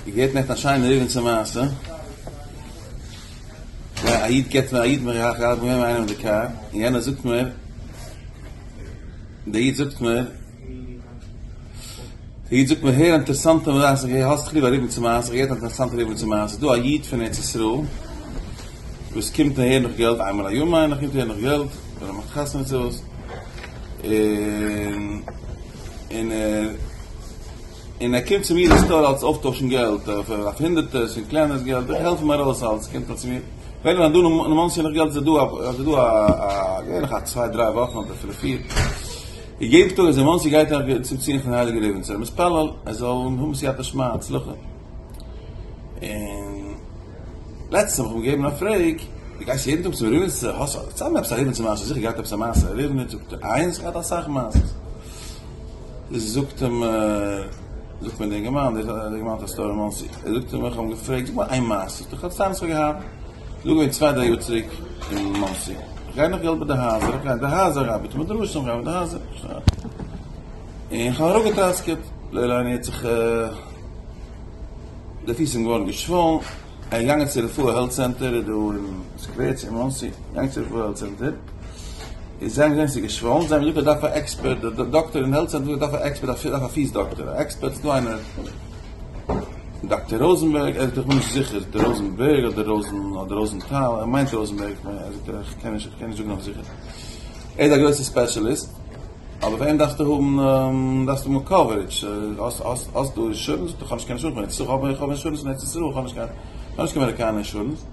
געהערט נעכטן א שיינע ריבניצער מעשה, א איד געבט מיר א איד מיר איך האב געווען מיט איינעם אין די קאר, און יענער זאגט מיר, דער איד זאגט מיר, דער איד זאגט מיר הער אינטערעסאנטע מעשה, איך האסט דאך ליב א ריבניצער מעשה, איך געהערט א אינטערעסאנטע ריבניצער מעשה, ס'איז דא א איד פון ארץ ישראל וואס קומט אהער נאך געלט איינמאל א יאר מיין איך, קומט אהער נאך געלט, ווען ער מאכט חתונה צו וואס, און און ער. און ער קומט צו מיר אין סטאר אלס אויפטוישן געלט, אויף הונדערטערס און קלענערס געלט, איך העלף אים ארויס אלס, קומט ער צו מיר, ווען איך בין דא אין מאנסי נאך געלט איז דא א, איז דא א, בערך א צוויי דריי וואכן אדער אפילו פיר, און יעדן טאג אז אין מאנסי גייט ער צום ציון פון הייליגער ריבניצער, מתפלל ער זאל האבן סייעתא דשמיא הצלחה, און לעצטנס האב איך אים געגעבן א פרעג, דו גייסט יעדן טאג צום ריבניצער, האסט דערצייל מיר עפעס א ריבניצער מעשה, זיכער געהאט עפעס א מעשה אין ריבניץ, זאגט ער, איינס, איך האב געהאט אסאך מעשות. זאגט אים, זאגט מיר דער אינגערמאן, דער אינגערמאן האט א סטאר אין מאנסי, ער זאגט אים, איך האב אים געפרעגט, זאג מיר איין מעשה, זאגט ער, איך האב סתם געהאט, דא געווען צוויי דריי יאר צוריק אין מאנסי, איך גיי נאך געלט ביי די הייזער, איך גיי אין די הייזער, איך גיי בתי מדרשים, איך גיי ביי די הייזער, און איך האב אראפגעטראסקעט, לא עלינו האט זיך די פיס אים געווארן געשוואלן, ער איז געגאנגען צו רפואה העלט סענטער איז דא אין סקווער צו אין מאנסי, געגאנגען צו רפואה העלט סענטער, איז זיי האבן געזען ס'איז געשוואלן, זיי האבן געזאגט ער דארף א עקספערט, די דאקטער אין העלט סענטער זאגט ער דארף א עקספערט, דארף א פיס דאקטער, א עקספערט, ס'איז דא איינער דאקטער ראזענבערג, ער זאגט איך בין נישט זיכער, דער ראזענבערג אדער ראזען אדער ראזענטאל, ער מיינט ראזענבערג, ער זאגט איך קען נישט איך קען נישט זאגן אויף זיכער, ער איז א גרויסער ספעשעליסט. אבער פאר אים דארפסטו האבן דארפסטו האבן קאווערידזש, האסט האסט דא אינשורענס? איך האב נישט קיין אינשורענס אין ארץ ישראל, איך האב אינשורענס אין ארץ ישראל, איך האב נישט קיין איך האב נישט קיין אמעריקאנער אינשורענס.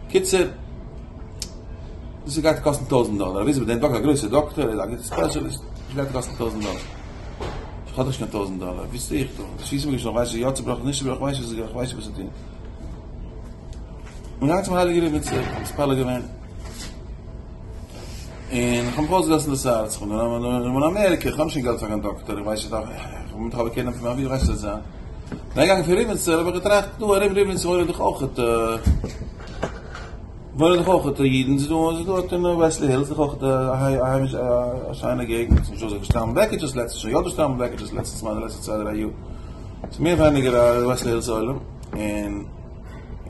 קיצור, דאס גייט קאסטן טויזנט דאלער, אבי דער דאקטער א גרויסער דאקטער, ער איז א גוטער ספעשעליסט, דאס גייט קאסטן טויזנט דאלער. איך האב דאך נישט קיין טויזנט דאלער, ווי טו איך דא? שיס מיר נישט נאך, ווייס איך יא צובראכן נישט צובראכן, ווייס איך ווייס נישט וואס צו טון. מיר גייען צום הייליגער ריבניצער, מתפלל געווען. און איך האב מיך אויסגעגאסן דאס הארץ, איך בין אין אמעריקע, איך האב נישט קיין געלט פאר קיין דאקטער, איך ווייס נישט, איך בין מיט קינדער פון מיין ווייב, איך ווייס נישט וואס זיין. בין געגאנגען פון ריבניצער, האב איך געטראכט, דא ארום ריבניץ וואוינען דאך אויך, וואוינען דאך אויך אידן, ס'איז דא, ס'איז דא דארט אין וועסלי הילס, דאך אויך א היימיש, א שיינע געגנט, ס'איז נישט דא אזוי שטראמען בעקיטשעס לעצטנס, שוין יא דא שטראמען בעקיטשעס לעצטנס, מיין די לעצטע צוויי דריי יאר, ס'איז מער ווייניגער א וועסלי הילס עולם, און.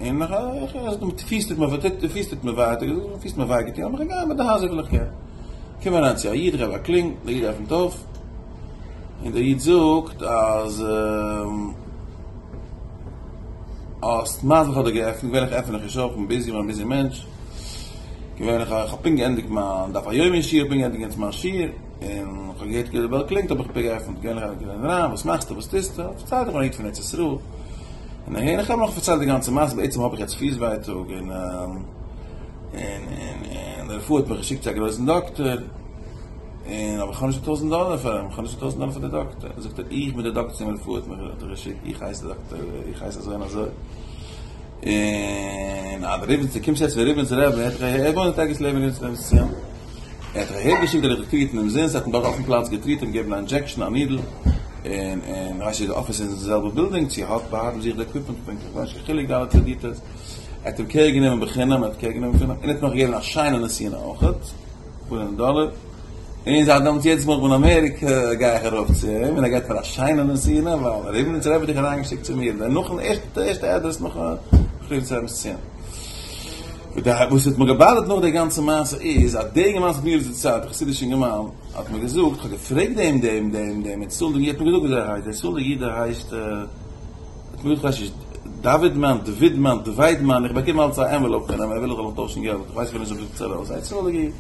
און איך איך זאג די פיס טוט מיר וויי די פיס טוט מיר וויי האט ער געזאגט די פיס טוט מיר וויי געטון לאמיך גיין מיט די הייזער וויל איך גיין קום אריין צו א איד איך געב א קלינג דער איד עפנט אויף און דער איד זאגט אז האסט מזל איך האב דיר געעפנט געווענליך עפן איך נישט אויף כ'בין ביזי כ'בין א ביזי מענטש געווענליך איך האב פונקט געענדיגט מיין דף היומי שיעור פונקט געענדיגט יעצט מיין שיעור און איך האב געהערט ווי די בעל קלינגט האב איך געעפנט געווענליך גיי איך אריין וואס מאכסטו וואס טוסטו פארציילט איך בין א איד פון ארץ ישראל און אהער, איך האב נאך פארציילט די גאנצע מעשה, בעצם האב איך יעצט פיס ווייטאג, און און און די רפואה האט מיך געשיקט צו א גרויסן דאקטער, און אבער איך האב נישט די טויזנט דאלער פאר אים, איך האב נישט די טויזנט דאלער פאר די דאקטער, זאגט ער, איך בין די דאקטער צו וועם רפואה האט מיך געשיקט, איך הייס די דאקטער, איך הייס אזוי און אזוי, און אז די ריבניצער, קומסט יעצט פון ריבניצער רבי, ער וואוינט ערגעץ לעבן ריבניצער רבינ'ס ציון, ער האט אהער געשיקט דורך די טריט אינעם זון, ס'האט אים דארט אויפן פלאץ געטריט אים געבן א אינדזשעקשאן א נידל, און און כ'ווייס נישט די אפיס איז אין די זעלבע בילדינג צו האט ביי זיך די עקוויפמענט פונקטליך כ'ווייס נישט קיין חילוק די אלע דיטעילס, ער האט אים קעיר גענומען בחינם, ער האט קעיר גענומען בחינם, און ער האט נאך געגעבן א שיינע נתינה אויכעט, אפאר הונדערט דאלער, און זייט דעמאלטס יעדעס מאל איך בין אין אמעריקע גיי איך ארויף צו אים און ער געבט מיר א שיינע נתינה, ווייל ריבניצער רבי האט דיך אריינגעשיקט צו מיר, נאכן ערשטע ערשטע אדרעס נאכן ריבניצער רבינ'ס ציון. וואס האט מיר געבאדערט נאך די גאנצע מעשה איז אז דער אינגערמאן וואס האט מיר עס דערציילט, א חסידישע אינגערמאן, האט מיר געזאגט, איך האב געפרעגט דעם דעם דעם דעם ישראל'דיגן איד, האט מיר געזאגט וויאזוי ער הייסט, דער ישראל'דיגער איד ער הייסט, האט מיר געזאגט כ'ווייס נישט, דאווידמאן, דווידמאן, דוויידמאן, איך באקום אלץ א ענוועלאופ פון אים, ער וויל איך זאל אים טוישן געלט, איך ווייס אפילו נישט אויב ער זאגט עס ארויס, א ישראל'דיגער איד,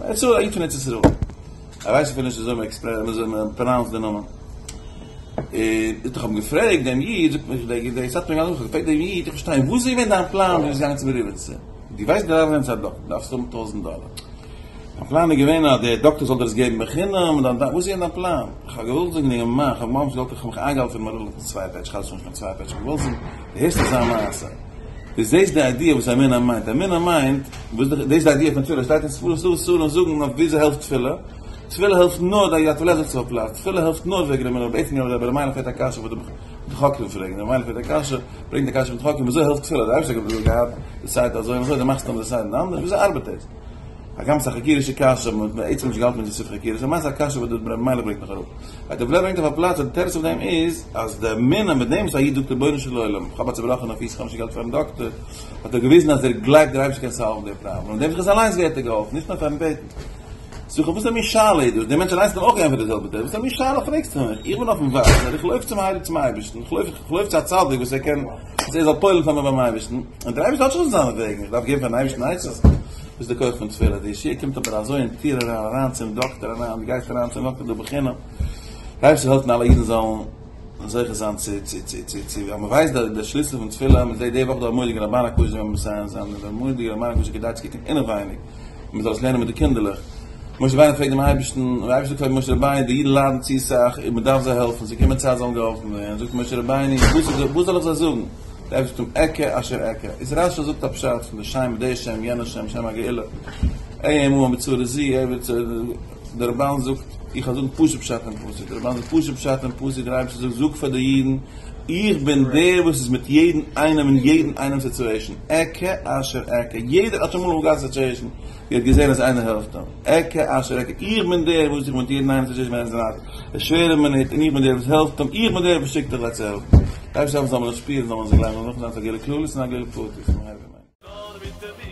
א ישרא א איד פון ארץ ישראל, ער ווייסט אפילו נישט וויאזוי מען וויאזוי מען פראנאונסד די נאמען. און איך האב געפרעגט דעם איד, זאגט מיר דער איד, דער סאטמאר גאון, איך האב געפרעגט דעם איד, איך פארשטיי, וואס איז געווען דיין פלאן ווען דו ביסט געגאנגען צום ריבניצער? דו ווייסט דו דארפסט א דאקטער, דארפסט האבן טויזנט דאלער. דיין פלאן איז געווען אז דער דאקטער זאל דיר עס געבן בחינם, און דיין, וואס איז געווען דיין פלאן? איך האב געוואלט זאגן דעם אינגערמאן, איך האב ממש געוואלט, איך האב מיך איינגעהאלטן פון אים אראפלאזן צוויי פעטש, חס ושלום נישט קיין צוויי פעטש, איך האב געוואלט זאגן, דו הערסט אזא מעשה, דו זעסט די איידיע וואס אמונה מיינט, אמונה מיינט, וואס דאס איז די איידיע פון תפילה, שטייט אין ספרים, ספרים זאגן אויף וויאזוי העלפט תפילה, תפילה העלפט נאר די תפילה זיצט אויף פלאץ, תפילה העלפט נאר וועגן אמונה, בעצם יא רבי מיילעך פרעגט א קשיא וואס די חוקרים פרעגן, רבי מיילעך פרעגט א קשיא, ברענגט א קשיא פון די חוקרים, וויאזוי העלפט תפילה, די אייבערשטער האט געהאט די צייט אזוי און אזוי, די מאכסט אן די צייט אנדערש, וויאזוי ארבעט דאס? הגם ס'איז א חקירה'שע קשיא, אבער מ'האט בעצם נישט געהאלטן מיט די ספר חקירות, למעשה א קשיא וואס דער רבי מיילעך ברענגט נאך אראפ. ייטב לב ברענגט אויף א פלאץ אז די תירוץ אויף דעם איז, אז די אמונה מיט דעם וואס א איד זאגט רבונו של עולם, כ'האב א צובראכענע פיס, כ'האב נישט קיין געלט פארן דאקטער, האט ער געוויזן אז ער גלייבט דער אייבערשטער קען solve ן די פראבלעם, און דעם זכות אליינס ווערט ער געהאלפן, נישט נאר פארן בעטן. זאג איך, וואס א מין שאלה איז דאס? דער מענטש אליינס האט אים אויך געענטפערט די זעלבע תירוץ, וואס א מין שאלה פרעגסטו מיך? איך בין אויפן וואסער, איך לויף צום הייליג צום אייבערשטן, איך לויף איך לויף צו א צדיק וואס ער קען, וואס ער זאל פועל'ן פאר מיר ביים אייבערשטן, און דער אייבערשטער האט שוין זיינע וועגן, איך דארף געבן פארן אייבערשטן עצות? דאס איז די כח פון תפילה, די ישועה קומט אבער אזוי אין טיר אריין, אריין צום דאקטער אריין, דו גייסט אריין צום דאקטער דא בחינם, דער אייבערשטער זאל העלפן אלע אידן זאלן זוכה זיין צו צו צו צו צו אז מען ווייסט די די שליסל פון תפילה, מען זעט די וואך דא א מורא'דיגע רבינו הקדוש ווען מיר זענען די מורא'דיגע רבינו הקדוש כדאי צו קוקן אינעווייניג. מען זאל עס לערנען מיט די קינדערלעך. משה רבינו פרעגט דעם אייבערשטן, און דער אייבערשטער זאגט פאר משה רבינו, די אידן ליידן צו סאך, און מען דארף זיי העלפן, ס'איז געקומען צייט זיי זאלן געהאלפן ווערן. זאגט משה רבינו, וואס זאל איך זיי זאגן? דער אייבערשטער זאגט אים, אקעה אשר אקעה. איז רש"י זאגט א פשט פון די שם, די שם, יענע שם, שם הגאולה. אהיה עמהם בצרה זו, דער רמב"ן זאגט, איך וועל זאגן פשוט פשט אין פסוק, דער רמב"ן זאגט פשוט פשט אין פסוק, דער אייבערשטער זאגט, זאג פאר די אידן, איך בין דער וואס איז מיט יעדן איינעם אין יעדן איינעם situation, אקעה אשר אקעה, יעדער האט שוין אמאל געהאט א situation ווי ער האט געזען אז איינער העלפט אים, אקעה אשר אקעה, איך בין דער וואס איך מיט יעדן איינעם situation ווען עס איז א שווערע מינוט, און איך בין דער וואס העלפט אים, איך בין דער וואס שיקט דיך זיי צו העלפן. דער אייבערשטער זאל מען עס שפירן, זאל מען עס גלייבן, זאל מען זוכה זיין צו א גאולה כללית און א גאולה פרטית. נאר מיט די.